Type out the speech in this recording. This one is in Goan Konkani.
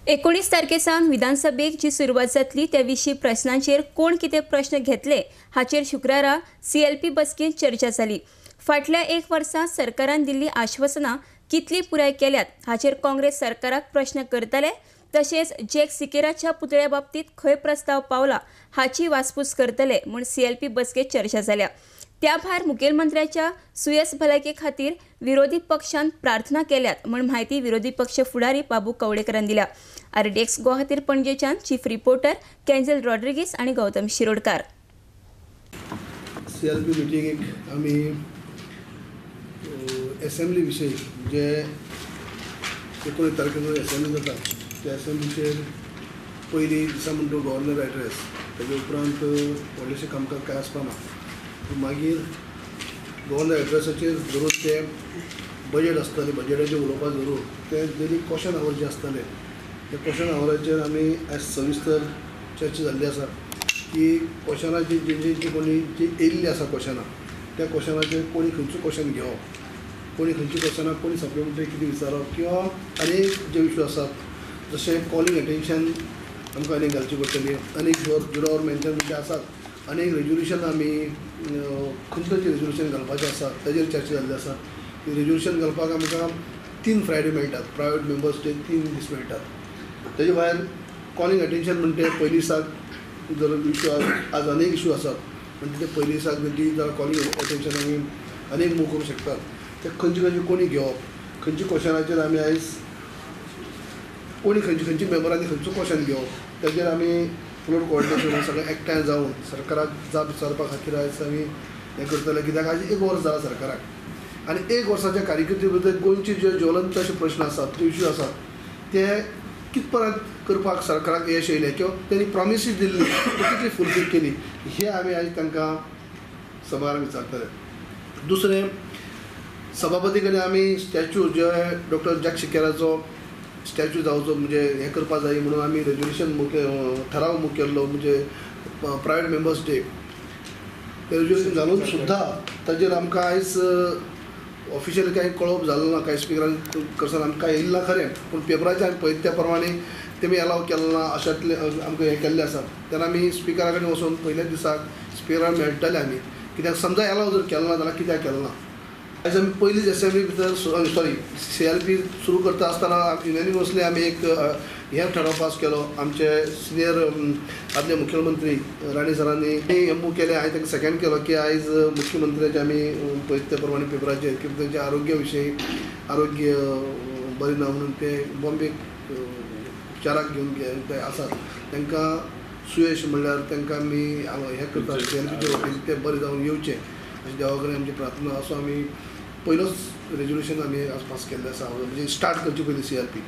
19 तारखे सावन विधानसभेक जी सुरवात जातली त्या विशीं प्रश्नांचेर कोण कितें प्रश्न घेतले हाचेर शुक्रारा सीएलपी बसकेंत चर्चा जाली. फाटल्या एक वर्सा सरकारान दिल्ली आश्वासनां कितली पुराय केल्यात हाचेर काँग्रेस सरकाराक प्रश्न करतले, तशेंच जॅक सिकेराच्या पुतळ्या बाबतींत खंय प्रस्ताव पावला हाची वासपूस करतले म्हूण सीएलपी बसकेंत चर्चा जाल्या. त्या भायर मुखेलमंत्र्याच्या सुयेस भलायके खातीर विरोधी पक्षान प्रार्थना केल्यात म्हूण म्हायती विरोधी पक्ष फुडारी बाबू कवळेकरान दिल्या. आरडीएक्स गोवा खातीर पणजेच्यान चीफ रिपोर्टर कॅन्जल रॉड्रिगीस आनी गौतम शिरोडकार. सीएलपी मिटिंगेक आमी एसेंब्ली विशयी जे 19 तारखेचो एसेंब्ली जाता त्या एसेंब्लीचेर पयली दिसा म्हणटा गव्हर्नर एड्रेस, तेजे उपरांत व्हडलेशें कामकाज कांय आसपा ना. मागीर गव्हर्नर एड्रेसाचेर जरूर तें बजेट आसतलें, बजेटाचेर उलोवपाक जरूर तें डेली क्वेश्चन our जे आसतले त्या क्वेश्चन आवराचेर आमी आयज सविस्तर चर्चा जाल्ली आसा की क्वेश्चनाची जी जी कोणी जी येयल्ली आसा क्वेश्चनां त्या क्वेश्चनाचेर कोणी खंयचो क्वेश्चन घेवप, कोणी खंयची क्वेश्चनां कोणी सप्लिमेंटरी कितें विचारप किंवा अनेक जे इशू आसात जशें कॉलिंग एटेन्शन आमकां आनीक घालची पडटली, अनेक जुरोवर मेन्शन जे आसात, अनेक रेजोल्युशन आमी खंयचे खंयचे रेजोल्युशन घालपाचें आसा ताजेर चर्चा जाल्ली आसा. रेजोल्युशन घालपाक आमकां 3 फ्रायडे मेळटात, प्रायवेट मेंबर्स डे 3 दीस मेळटात. तेजे भायर कॉलिंग एटेन्शन म्हणटे पयलीं दिसाक जर इशू आज अनेक इशू आसात म्हणजे ते पयलीं दिसाक दी जाल्यार कॉलिंग एटेन्शन आमी अनेक मूव करूंक शकतात. ते खंयचे खंयचे कोणी घेवप, खंयच्या क्वेश्चनाचेर आमी आयज कोणी खंयचे खंयचे मेंबरांनी खंयचो क्वेश्चन घेवप ताजेर आमी फ्लोर कोऑर्डिनेशन सगळें एकठांय जावन सरकाराक जाप विचारपा खातीर आयज आमी हें करतले. कित्याक आयज 1 वर्स जालां सरकाराक आनी 1 वर्साच्या कारकिर्दी भितर गोंयचे जे ज्वलंत अशे प्रश्न आसात, जे इशू आसात ते कित परत करपाक सरकाराक यश येयलें किंवा तेणी प्रॉमिसीस दिल्ली ती कितली फुलफील केली हें आमी आयज तांकां सभाघरान विचारतले. दुसरें, सभापती कडेन आमी स्टॅच्यू जे डॉक्टर जॅक सिकेराचो स्टॅच्यू जावचो म्हणजे हें करपाक जाय म्हणून आमी रेजोल्युशन ठराव मूव केल्लो म्हणजे प्रायवेट मेंबर्स डे ते रेजोल्युशन घालून सुद्दां ताजेर आमकां आयज ऑफिशियली कांय कळोवप जालें ना, कांय स्पिकरान करसान आमकां येयलें ना खरें, पूण पेपराचेर आमी पळयता त्या प्रमाणे तेमी एलाव केलें ना अशांतलें आमकां हें केल्लें आसा. तेन्ना आमी स्पिकरा कडेन वचून पयल्याच दिसाक स्पिकरान मेळटले आमी, कित्याक समजा एलाव जर केलें ना जाल्यार कित्याक केलें ना. आयज आमी पयलीच एसेंब्ली भितर सॉरी सीएलपी सुरू करता आसतना युनॅनिमसली आमी एक हें ठराव पास केलो. आमचे सिनियर आदले मुख्यमंत्री राणे सरांनी हें मूव केलें, हांवें तांकां सेकंड केलो की आयज मुख्यमंत्र्याचे आमी पळयता त्या प्रमाणे पेपराचेर की तांचे आरोग्य विशयी आरोग्य बरें ना म्हणून ते बॉम्बेक उपचाराक घेवन ते आसात, तांकां सुयश म्हणल्यार तांकां आमी हें करतात सीएलपीचे वतीन ते बरें जावन येवचें अशें देवा कडेन आमची प्रार्थना. असो आमी पयलोच रेजोल्युशन आमी आज पास केल्लें आसा, म्हणजे स्टार्ट करची पयली सीएलपी.